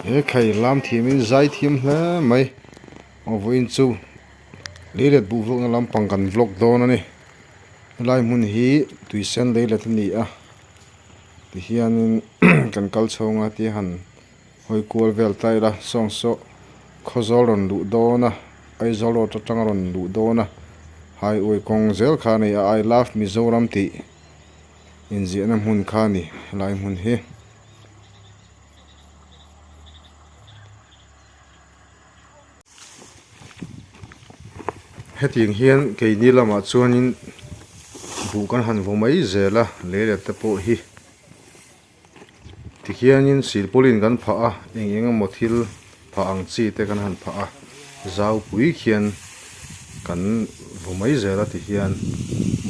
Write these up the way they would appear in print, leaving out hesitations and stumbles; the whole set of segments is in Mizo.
He khai lam thiamin zai thiam hle mai aw vawiin chu leilet buh vlog na lampang kan vlog dawn a ni helai hmun hi tuisen leilet a ni a tihianin kan kal chhawng a tia han hawi kual vel ta ila sawng saw khawzawl rawn luh dawn a Aizawl road atanga rawn luh dawn a highway kawng zel kha a ni a I love Mizoram tih inziahna hmun kha a ni helai hmun hi. Hetiang hian keini lamah chuanin buh kan han vaw mai zel a leilet te pawh hi Tikhianin silpawlin kan phah a, eng eng emaw thil phah ang chi te kan han phah a, zau pui khian kan vaw mai zel a tihian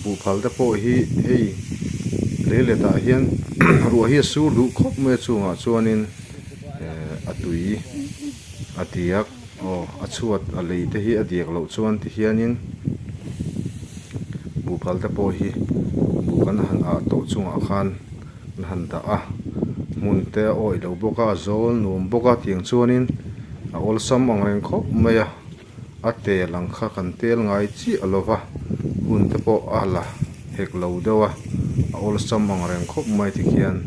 buhphal te pawh hi hei leilet ah hian ruah hi a sur duh khawp mai a chungah chuanin ehh a tui a diak aw a chhuat a lei te hi a diak loh chuan tihianin buhphal te pawh hi buh kan han ah tawh chungah khan. an han dah a hmun te a awih lo bawk a a zawl nuam bawk a tiang chuanin a awlsam ang reng khawp mai a a tel ang kha kan tel ngai chiah lo va hun te pawh a la hek lo deuh a a awlsam ang reng khawp mai tikhian.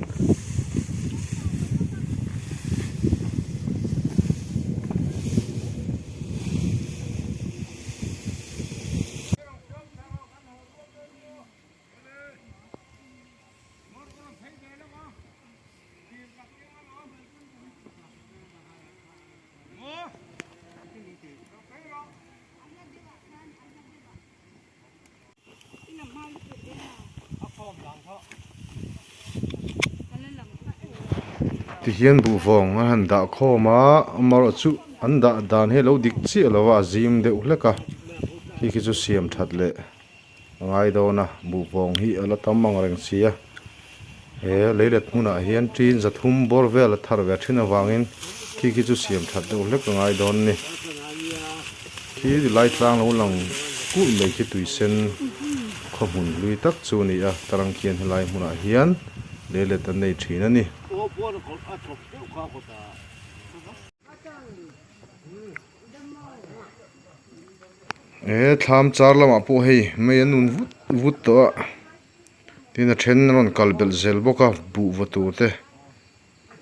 Tihian buhvawng an han dah khawm a amaherawhchu an dah dan hi a lo dik chiah lo a a zim deuh hlek a khi khi chu siam that leh. A ngai dawn a, buhvawng hi a la tam ang reng si a, he leilet hmunah hian tin zathum bawr vel a thar ve thin avangin khi khi chu siam that deuh hlek a ngai dawn a ni. Khi lai tlang lo lang kulh mai khi tui sen khaw hmun hlui tak chu a ni a, tarang khian helai hmunah hian leilet an nei thin a ni. He thlam char lamah pawh hei mei an nun vut vut tawh a tin a then a rawn kal belh zel bawk a buh vaw tur te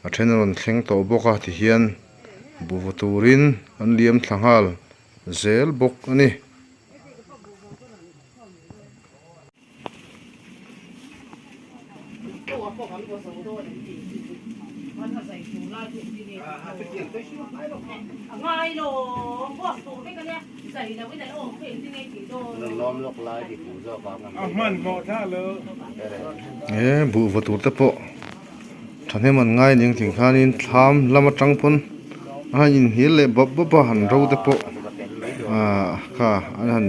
a then a rawn thleng tawh bawk a tihian buh vaw turin an liam thla nghal zel bawk a ni. He buh vaw tur te pawh thahnem an ngai ning thing khanin thlam lam atang pawn a han inhnial leh bawp bawp a han ro te pawh ahh kha an han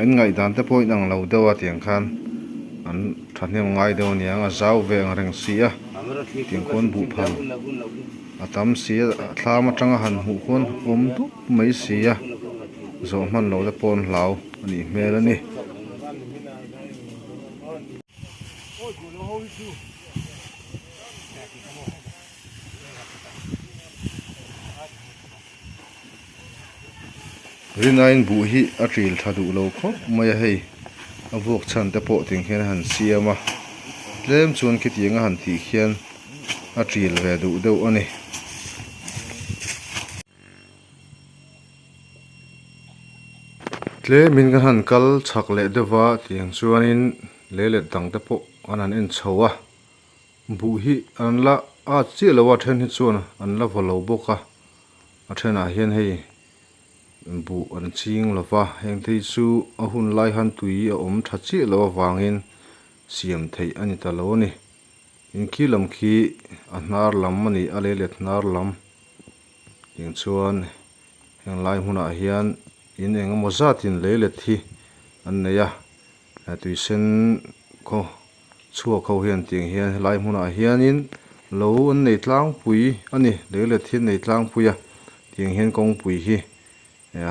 an ngaihdan te pawh a inang lo deuh a tiang khan an thahnem ngai deuh aniang a zau ve ang reng si a tiang khawn buh phal a tam si a thlam atanga han hmuh khawn awm dup mai si a zawh hman loh te pawh an hlau a nih hmel a ni. Rinain buh hi a ṭil ṭha duh lo khawp mai a hei a vuak chhan te pawh tiang hian a han siam a tlem chuan khitiang a han tih khian a ṭil ve duh deuh a ni. Tlemin kan han kal chhak leh deuh va tiang chuanin leilet dang te pawh an han en chho a. Buh hi an la at chiah lo a, a then hi chuan an la vaw lo bawk a, a thenah hian hei buh an ching lo va, heng te hi chu a hun lai han tui a awm tha chiah lo avangin siam theih a ni ta lo a ni. In khi lam khi a hnar lam a ni a, leilet hnar lam tiang chuan heng lai hmunah hian in eng emaw zatin leilet hi an nei a, tuisen khaw Chhuak ho hian tiang hian helai hmunah hianin lo an nei tlangpui a ni, leilet hi an nei tlangpui a, tiang hian kawngpui hi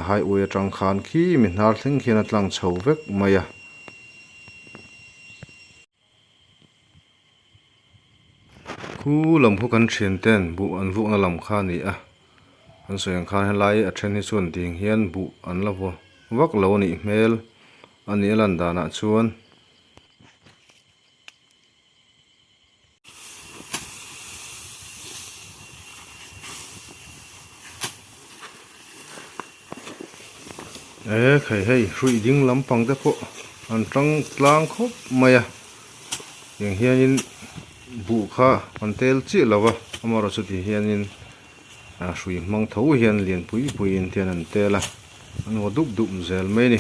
highway atang khan khi mi hnar thleng khian a tlang chho vek mai a. Khu lam khu kan thian ten buh an vuakna lam kha a ni a an sawi ang khan helai a then hi chuan ding hian buh an la vaw vak lo a nih hmel a nih a lan danah chuan. E khai hei hruih ding lampang te pawh an tang tlang khawp mai a tiang hianin buh kha an tel chiah lo va amaherawhchu chu ti hianin ah hrui hmang tho hian lian pui puiin te hian an tel a an vaw dup dup zel mai a ni.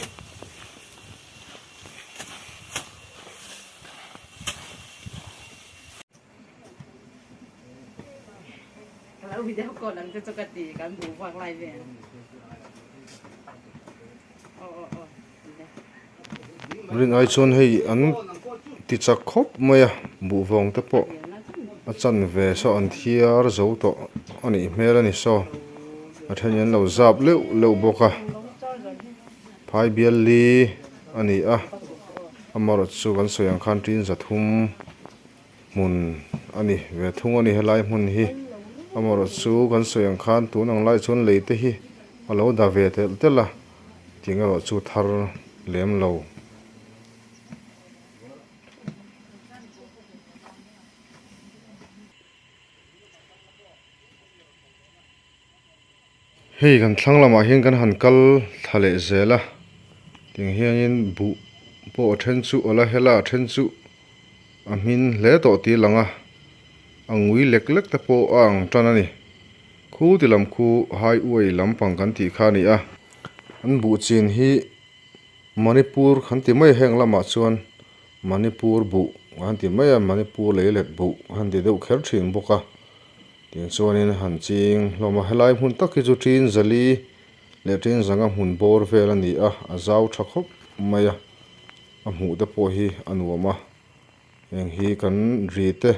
Rin ai chuan hei an ti chak khawp mai a buhvawng te pawh a chanve saw an thiar zo tawh a nih hmel a ni saw a then in an lo zap leuh leuh bawk a phai bial li a ni a amaherawhchu chu kan sawi ang khan tin zathum hmun a ni ve thung a ni helai hmun hi amaherawhchu kan sawi ang khan tun ang lai chuan lei te hi a lo da ve telh telh a tih erawh chu thar lem lo. Hei kan thlang lamah hian kan han kal thla leh zel a tiang hianin buh pawh a then chu a la hel a a then chu a hmin hle tawh tih a lang a a ngui lek lek te pawh a ang tan a ni khu ti lam khu highway lampang kan tih kha a ni a an buh chin hi Manipur kan ti mai a heng lamah chuan Manipur buh an ti mai a Manipur leilet buh an ti deuh kher thin bawk a. Tiang chuanin han ching hlawm a, helai hmun tak hi chu tin zali leh tin zanga hmun bawr vel a ni a, a zau tha khawp mai a, a hmuh te pawh hi a nuam a, heng hi kan ri te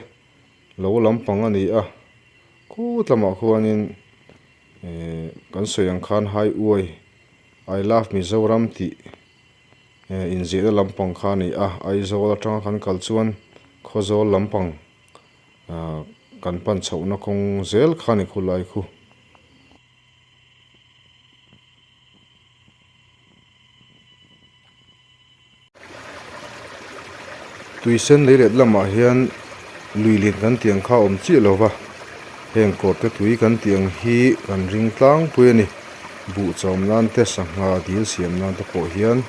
lo lampang a ni a, khut lamah khuanin ehh kan sawi ang khan highway I love Mizoram tih ehh inziahna lampang kha a ni a, Aizawl atanga kan kal chuan Khawzawl lampang. Ahh kan pan chhohna kawng zel kha a ni khulai khu. Tui sen lei let lamah hian lui lian kan tih ang kha a awm chiah lo va, heng kawr te tui kan tih ang hi kan ring tlangpui a ni. Buh chawm nan te sangha dil siam nan te pawh hian.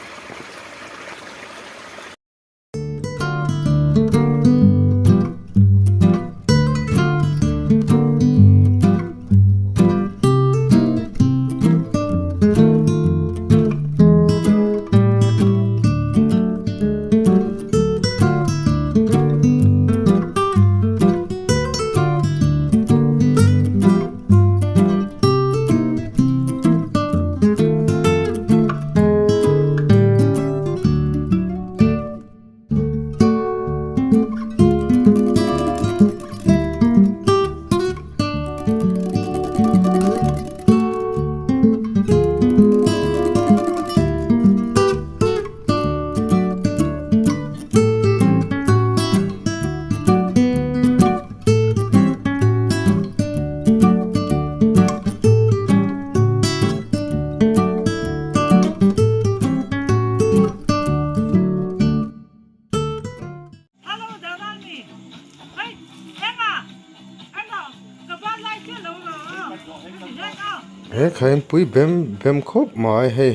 He khainpui bem bem khawp mai hei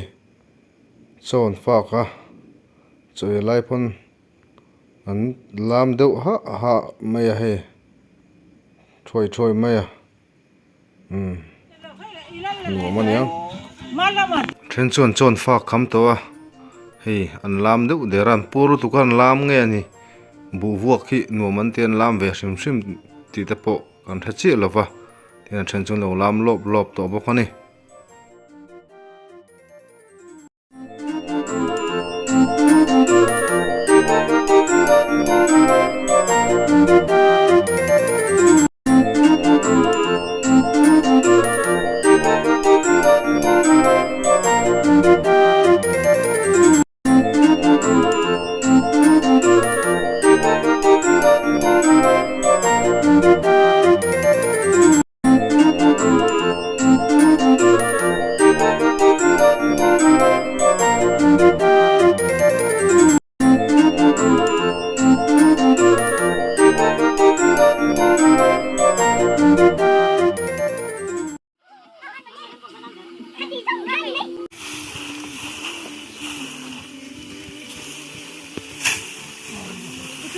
chawn fak a chawi lai pawn an lam deuh hah hah mai a hei thuai thuai mai a. Umm nuam a nia then chuan chawn fak kham tawh a hei an lam deuh der a an pur lutuk a an lam nge a ni buh vuak hi nuam an tia an lam ve hrim hrim tih te pawh kan hre chiah lo va tin a then chu an lo lam lawp lawp tawh bawk a ni.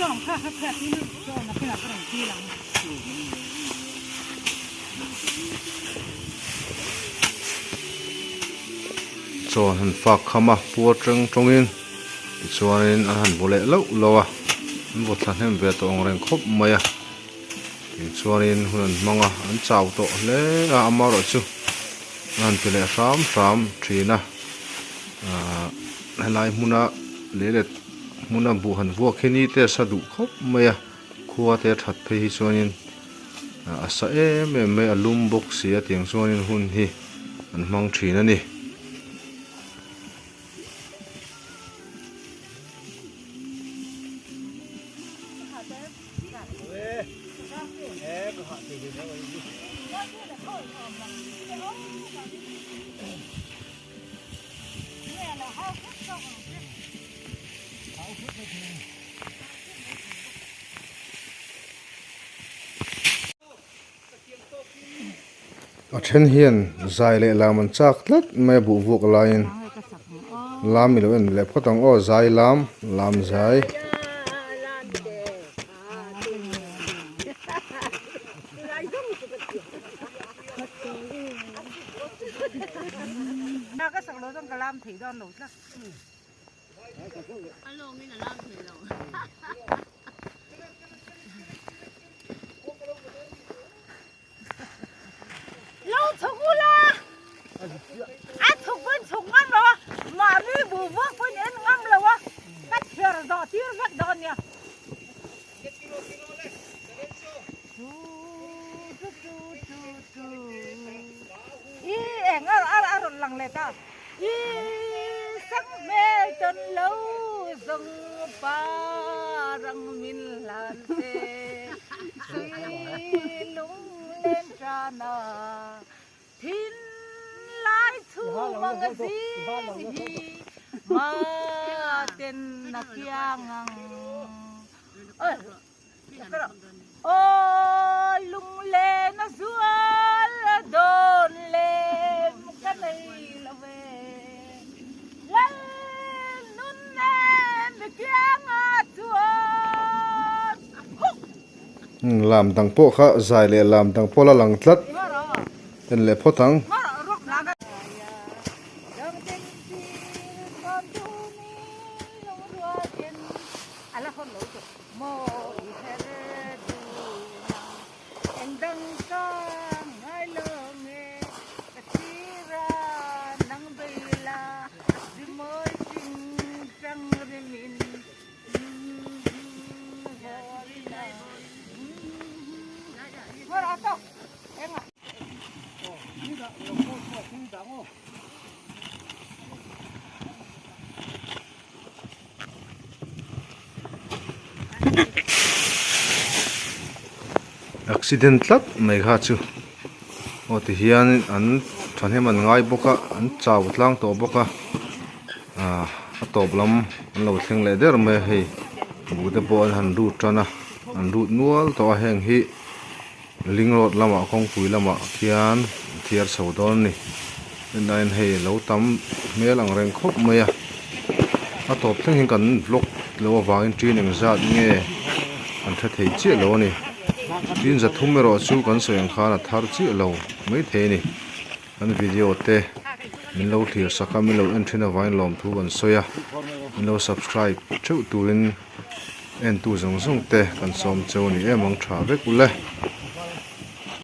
Chaw an han fak kham a puar teng tawngin tichuanin an han vaw leh lauh lauh a an vaw thla hnem ve tawh ang reng khawp mai a tichuanin hun an hmang a an chau tawh hle a amaherawhchu an han ti leh hram hram thin a ahh helai hmuna leilet hmuna buh han vuak hi ni te a sa duh khawp mai a khua te a that phei hi chuanin a sa em em mai a lum bawk si a tiang chuanin hun hi an hmang thin a ni. A then hian zai leh lam an chak tlat mai a buhvuak laiin lam i lo en leh phawt ang aw zai lam lam zai. Lo chhuk ula a chhuk pawn chhuk ngam lo a mahni buh vuak pawn en ngam lo a ka chhiar zawh tir vek dawn nia. I eng a a rawn lang leh ta i sang hmel tawn lo zawng pa rang min hlan che sui lung len tan a thin lai chhum ang zing hi ma ten a kiang ang. Aw lunglen a zual dawn lem ka nei lo ve Lal nun nen kianga chuan huk. Lam dang pawh kha zai leh lam dang pawh la lang tlat en leh phawt ang. Mawi her duh nang eng dang ka ngai lo nge ka thira nang bei la rimawi ching chang rimin Accident tlat mai kha chu aw ti hian an thahnem an ngai bawk a an chau tlang tawh bawk a ah a tawp lam an lo thleng leh der mai a hei buh te pawh an han rut tan a an rut nual tawh a heng hi ling road lamah kawngpui lamah khian an thiar chho dawn a ni tunah hian hei lo tam hmel ang reng khawp mai a a tawp thleng hian kan vlog lo avangin ṭin engzat nge kan hre thei chiah lo a ni ṭin zathum erawh chu kan sawi ang khan a thar chiah lo maithei a ni kan video te min lo thlir sak a min lo en ṭhin avangin lawmthu kan sawi a min lo subscribe theuh turin. Entu zawng zawng te kan sawm cheu a ni em ang tha vek ule.